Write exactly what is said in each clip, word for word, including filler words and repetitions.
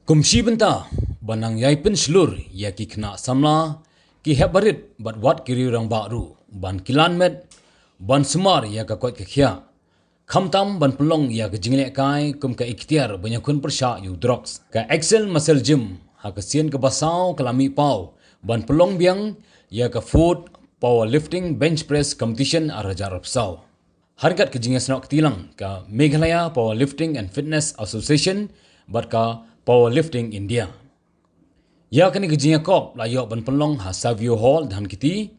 Kum shi bynta ban nang ïai pynshlur ïa ki khynnah samla, ki hep barit bad wat ki riew rangbah ruh ban kilan met ban sumar ïa ka koit ka khiah, khamtam ban pynlong ïa ka jinglehkai kum ka iktiar ban ïakhun pyrshah ïa u drugs, ka Excel Muscle Gym ha ka sien kaba saw ka la mih paw ban pynlong biang ïa ka Fourth Powerlifting Bench Press Competition ar hajar arphew saw ha ryngkat ka jingïasnoh kti lang ka Meghalaya Powerlifting and Fitness Association bad ka Powerlifting India. Ïa kane ka jingïakop la ïoh ban pynlong ha Savio Hall, Dhankheti,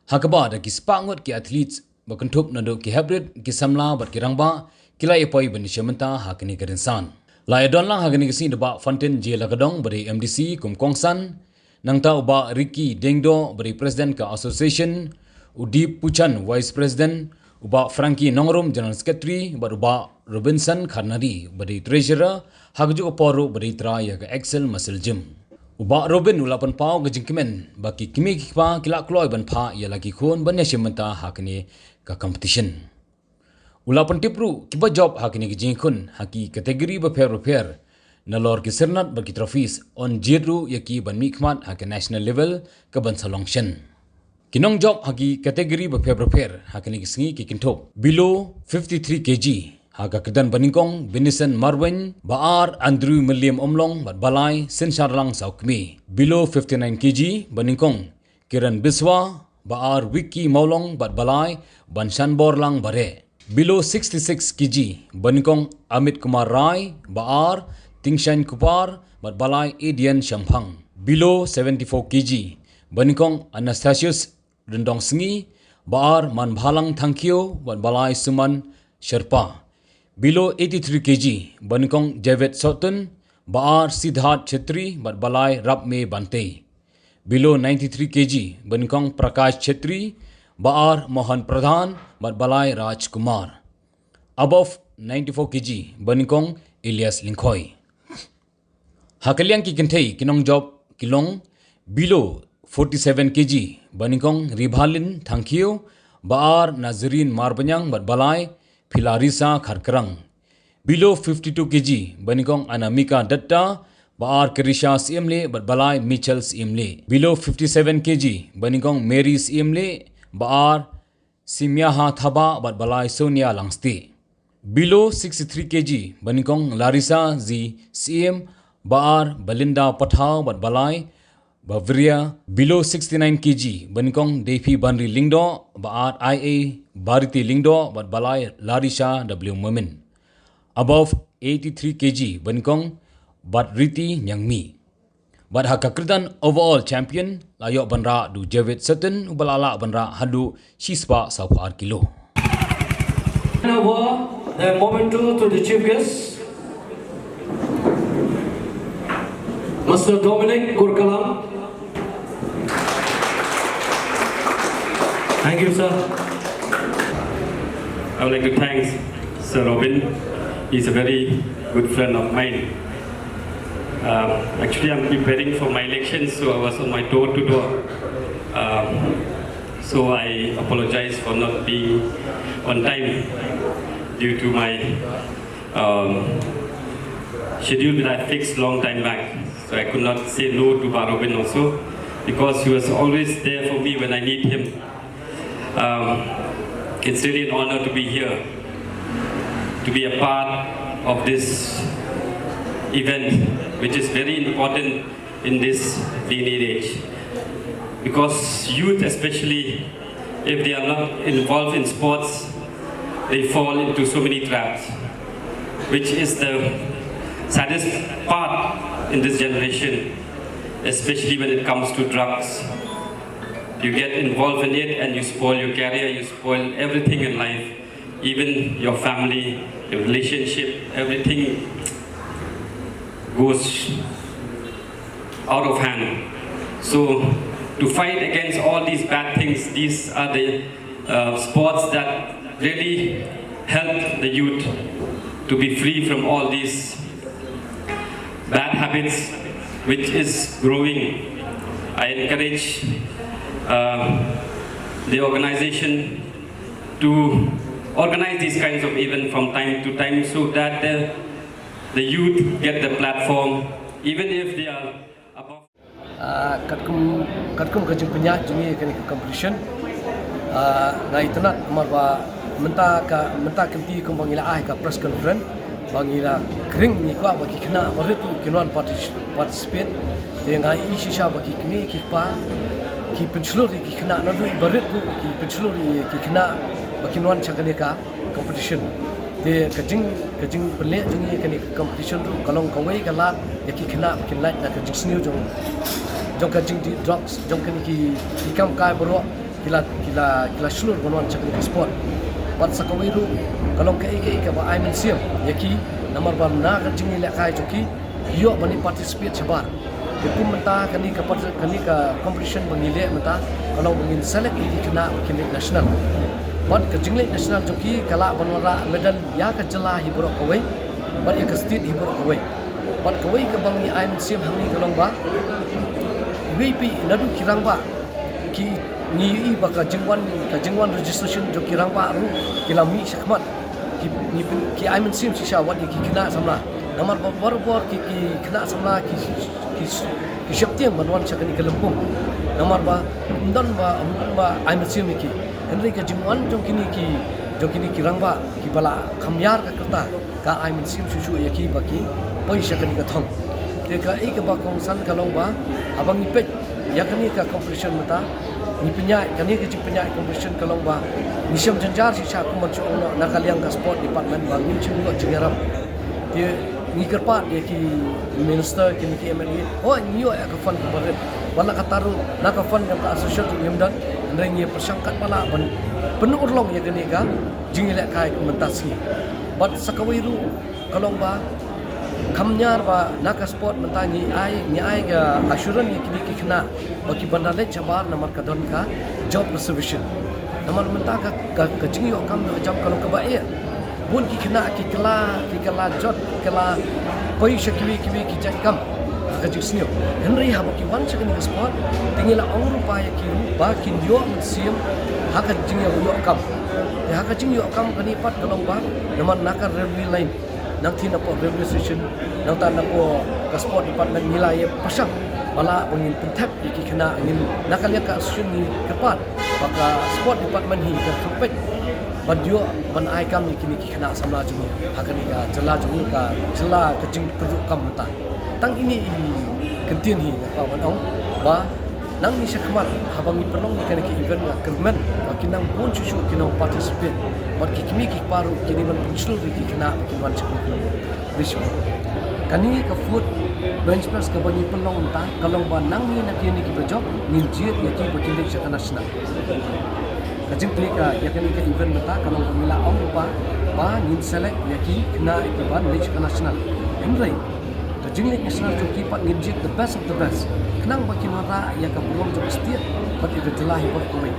ha kaba da ki spah ngut ki athletes ba kynthup naduh ki hep rit, ki samla bad ki rangbah ki la ïa poi ban ïashim bynta ha kane ka rynsan. La ïa don lang ha kane ka sngi da u Bah Fantin J Lakadong ba dei M D C kum u kongsan, nangta u Bah Ricky Diengdoh ba dei President ka Association, u Deep Puchan Vice President, u Bah Frankie Nongrum General Secretary bad u Bah Robinson Kharnari ba dei Treasurer, ha kajuh ka por ruh ba dei trai ïa ka Excel Muscle Gym. U Bah Robin u la pynpaw ka jingkmen ba ki kmie ki kpa ki la kloi ban phah ïa la ki khun ban ïashim bynta ha kane ka competition. U la pyntip ruh kiba jop ha kine ki jingïakhun ha ki category bapher bapher, nalor ki syrnod bad ki trophies, yn jied ruh ïa ki ban mihkhmat ha ka national level kaban sa long shen. Ki nongjop ha ki category bapher bapher ha kine ki sngi ki kynthup: below fifty-three K G ha ka kyrdan banyngkong Benison Marwein, ba ar Andrew Mylliem Umlong bad ba lai Synshar Lang Sawkmie. Below fifty-nine K G banyngkong Kiran Biswa, ba ar Vicky Mawlong bad ba lai Banshanborlang Bareh. Below sixty-six K G banyngkong Amit Kumar Rai, ba ar Tingshan Kupar bad ba lai Adrian Shamphang. Below seventy-four K G banyngkong Anastasius Ryndongsngi, ba ar Manbhalang Thangkhiew bad ba lai Suman Sherpa. Below eighty-three K G banyngkong Javed Sotun, ba ar Siddharth Chhetri bad ba lai Rapme Bantei. Below ninety-three K G banyngkong Prakash Chhetri, ba ar Mohan Pradhan bad ba lai Raj Kumar. Above ninety-four K G banyngkong Elias Lyngkhoi. Ha ka liang ki kynthei ki nongjop ki long: below forty-seven K G banyngkong Ribhalin Thangkhiew, ba ar Nazreen Marbaniang bad ba lai Philarisa Kharkrang. Below fifty-two K G banyngkong Anamika Dutta, ba ar Kirisha Syiemlieh bad ba lai Mitchell Syiemlieh. Below fifty-seven K G banyngkong Mary Syiemlieh, ba ar Simyaha Thabah bad ba lai Sonia Langstieh. Below sixty-three K G banyngkong Larissa Z Syiem, ba ar Belinda Pathaw bad ba lai Bavaria. Below sixty-nine K G banyngkong Deifi Banri Lyngdoh, ba ar I A Bariti Lyngdoh bad ba lai Larisha W Momin. Above eighty-three K G banyngkong Batriti Nyangmi. Bad ha ka kyrdan overall champion la ïoh ban rah da u Javed Sutton, uba la lah ban rah haduh shispah sawphew ar kilo. Hand over the memento to the chief guest, Mister Dominic Gurkalam. Thank you, sir. I would like to thank Sir Robin. He's a very good friend of mine. Um, actually, I'm preparing for my election, so I was on my door to door. Um, so I apologize for not being on time due to my um, schedule that I fixed long time back. So I could not say no to Bah Robin also, because he was always there for me when I need him. Um, it's really an honor to be here, to be a part of this event, which is very important in this day and age. Because youth especially, if they are not involved in sports, they fall into so many traps, which is the saddest part in this generation, especially when it comes to drugs. You get involved in it and you spoil your career, you spoil everything in life, even your family, your relationship, everything goes out of hand. So, to fight against all these bad things, these are the uh, sports that really help the youth to be free from all these bad habits which is growing. I encourage uh, the organization to organize these kinds of events from time to time so that the, the youth get the platform even if they are above. Ah, katkum, katkum ka jingpynïaid jong ngi kane ka competition. Ah, nga itynnad namar ba mynta ka, mynta ka sngi kumba ngi la ai ka press conference, ba ngi la kren, ngi kwah ba ki khynnah barit ruh kin wan partic-, participate. Te nga i shisha ba ki kmie ki kpa ki pynshlur ïa ki khynnah, naduh i barit ruh ki pynshlur ïa ki khynnah ba kin wan sha kane ka competition. Te ka jing, ka jingpynleh jong ngi kane ka competition ruh ka long kawei ka lad ïa ki khynnah ba kin lait na ka jingsniew jong, jong ka jingdih drugs, jong kine ki, ki kam kai baroh ki la, ki la, ki la shlur ban wan sha kane ka sport. Bad sa kawei ruh ka long kaei kaei kaba ai mynsiem ïa ki, namar ba na ka jingïalehkai jong ki, ïoh ban ïa participate shabar. Te kum mynta kane ka part-, kane ka competition ba ngi leh mynta, ka long ba ngin select ïa ki khynnah ba kin leit national. Bad ka jingleit national jong ki ka lah ban wanrah medal ïa ka jylla hi baroh kawei, bad ïa ka state hi baroh kawei. Bad kawei kaba ngi ai mynsiem hangne ka long ba, iwei pa iwei naduh ki rangbah, ki, ngi ïohi ba ka jingwan, ka jingwan registration jong ki rangbah ruh ki la mih shakhmat. Ki, ngi pyn-, ki ai mynsiem shisha wat ïa ki khynnah samla. Namar ba barabor ki, ki khynnah samla ki, ki, ki sheptieng ban wan sha kane ka lympung. Namar ba ym don ba, ym don ba ai mynsiem ïa ki. Hynrei ka jingwan jong kine ki, jong kine ki rangbah kiba la kham ïar ka rta, ka ai mynsiem shuh shuh ïa ki ba kin poi sha kane ka thong. Te kaei kaba kongsan ka long ba haba ngi peit ïa kane ka competition mynta, ngi pynïaid, kane ka jingpynïaid competition ka long ba ngi shem jynjar shisha kum ban shu ong noh na ka liang ka sport department ba ngim shym ïoh jingïarap. Te ngi kyrpad ïa ki minister, kine ki M L A, hooid ngi ïoh ïa ka fund kaba rit. Wat la katta ruh na ka fund jong ka association ruh ngim don, hynrei ngi pyrshang katba lah ban pynurlong ïa kane ka jingïalehkai mynta sngi. Bad sa kawei ruh ka long ba kham ñiar ba na ka sport mynta ngi ai, ngi ai ka assurance ïa kine ki khynnah ba ki ban da leit shabar namar ka don ka job reservation. Namar mynta ka, ka, ka jingïoh kam ïoh jam ka long kaba eh. Bun ki khynnah ki kylla, ki kylla jot, ki kylla poi sha kiwei kiwei ki jait kam ha ka jingsniew. Hynrei haba ki wan sha kane ka sport, te ngi la ong ruh ba ïa ki ruh ba kin ïoh mynsiem ha ka jingïoh kam. Te ha ka jingïoh kam kane pat ka long ba namar na ka railway line, nangta napoh railway station, nangta napoh ka sport department ngi la ïa pyrshang ba lah ba ngin pynthep ïa ki khynnah, ngin, na ka liang ka association ngi kyrpad ba ka sport department hi kan peit ban ïoh ban ai kam ïa kine ki khynnah samla jong ngi ha kane ka jylla jong ngi, ka jylla ka jingkyrduh kam mynta. Tang ine i kyntien hi nga kwah ban ong ba nangne shakhmat haba ngi pynlong ïa kane ka event nga kyrmen ba kin nang bun shuh shuh kin nang participate bad ki kmie ki kpa ruh kin dei ban pynshlur ïa ki khynnah ba kin wan sha kane ka competition. Kane ka food bench press kaba ngi pynlong mynta ka long ba nangne na kine kiba jop ngin jied ïa ki ba kin leit sha ka national. Ka jingpynlong ka ïa kane ka event mynta ka long ba ngi la ong ruh ba ba ngin select ïa ki khynnah kiban leit sha ka national. Hynrei ka jingleit national jong ki pat ngin jied the best of the best khnang ba kin wanrah ïa ka burom jong ka state bad ïa ka jylla hi baroh kawei.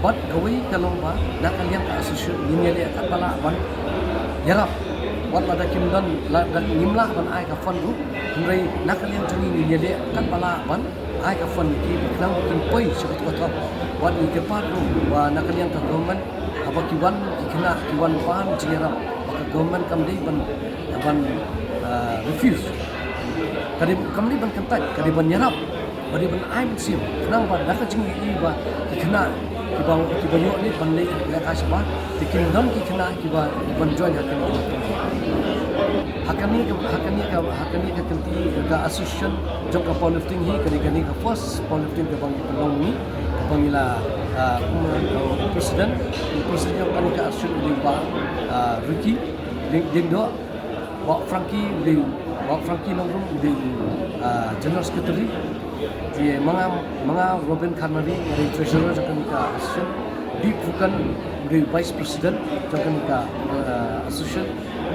Bad kawei ka long ba na ka liang ka association ngin ïaleh katba lah ban ïarap. Wat lada kim don, lada ngim lah ban ai ka fund ruh, hynrei na ka liang jong ngi ngin ïaleh katba lah ban ai ka fund ïa ki khnang ba kin poi sha ka thong. Wat ngi kyrpad ruh ba na ka liang ka government haba ki wan ki khynnah ki wan pan jingïarap, ba ka government kam dei ban, ban, ah, refuse. Ka dei, kam dei ban kyntait, ka dei ban ïarap, ba dei ban ai mynsiem. Khnang ba da ka jingïohi ba ki khynnah kiba, kiba ïoh leit ban leit lehkai shabar, te kin don ki khynnah kiba, kiban join ha kane. Ha kane ka, ha kane ka, ha kane ka kynti ka association jong ka powerlifting hi, kane, kane ka first powerlifting kaba ngi pynlong ni, kaba ngi la, ah, kum, ah, president, president jong kane ka association u dei Bah, ah, Ricky Lyng-, Lyngdoh, Bah Frankie u dei, Bah Frankie Nongrum u dei, ah, general secretary. Te ma nga, ma nga Robin Kharnari, nga dei treasurer jong kane ka association. Deep Phukan u dei vice president jong kane ka, ah, association.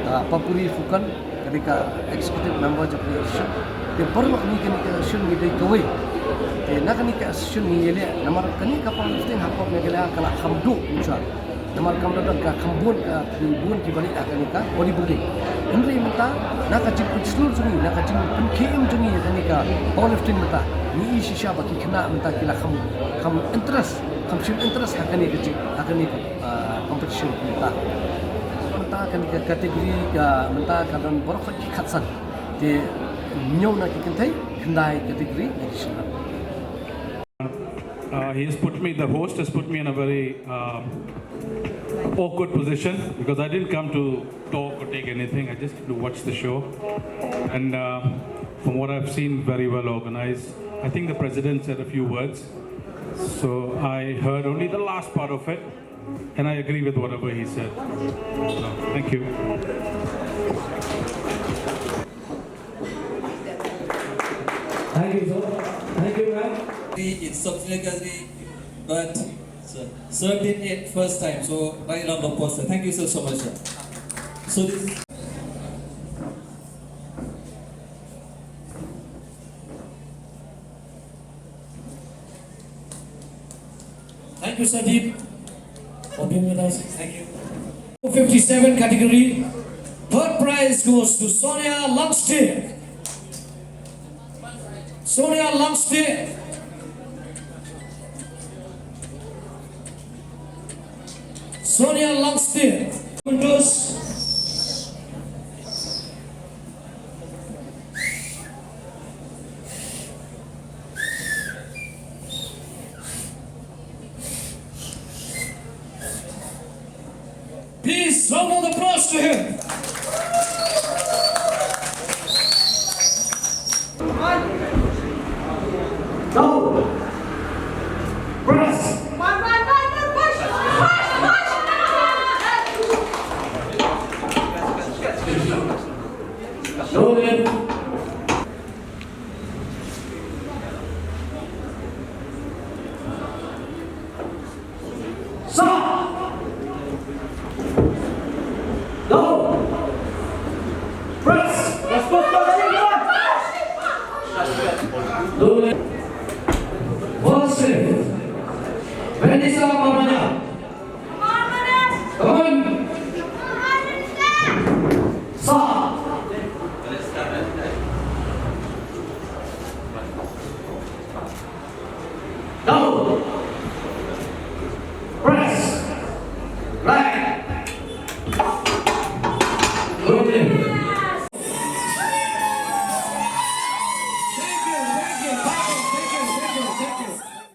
Ah, Papuri Phukan ka dei ka executive member jong kane ka association. Te baroh ngi kane ka association ngi dei kawei. Te na kane ka association ngi ïaleh namar kane ka powerlifting hapoh Meghalaya ka la kham duh mynshwa. Namar kam don ka kham bun ka, ki bun kiba leit ha kane ka bodybuilding. Hynrei mynta na ka jingpynshlur jong ngi, na ka jingpynkhie im jong ngi ha kane ka powerlifting mynta, ngi i shisha ba ki khynnah mynta ki la kham, kham interest, kham shim interest ha kane ka jing, ha kane ka, ah, competition mynta. Mynta kane ka category ka mynta ka don baroh khoit ki khatsan. Te Hynñiew na ki kynthei, khyndai category na ki shyllangh. Uh, he has put me, the host has put me in a very um, awkward position because I didn't come to talk or take anything. I just came to watch the show. And uh, from what I've seen, very well organized. I think the president said a few words. So I heard only the last part of it. And I agree with whatever he said. So, thank you. Thank you, sir. Thank you, ma'am. It's something like that, but sir, sir did it first time, so right round of applause, sir. Thank you, sir, so much, sir. So this. Thank you, Sandeep, for being with us. Thank you. fifty-seven category, third prize goes to Sonia Langste. Sonia Langste. Sonia Langste. Windows. Please, round of applause to him. Now, press. Now then. Sa. Down. Press. Press, press, press, press. Down. Ball safe. Vanessa Mamanya. Come on. Sa. Down. Press. Right. Good.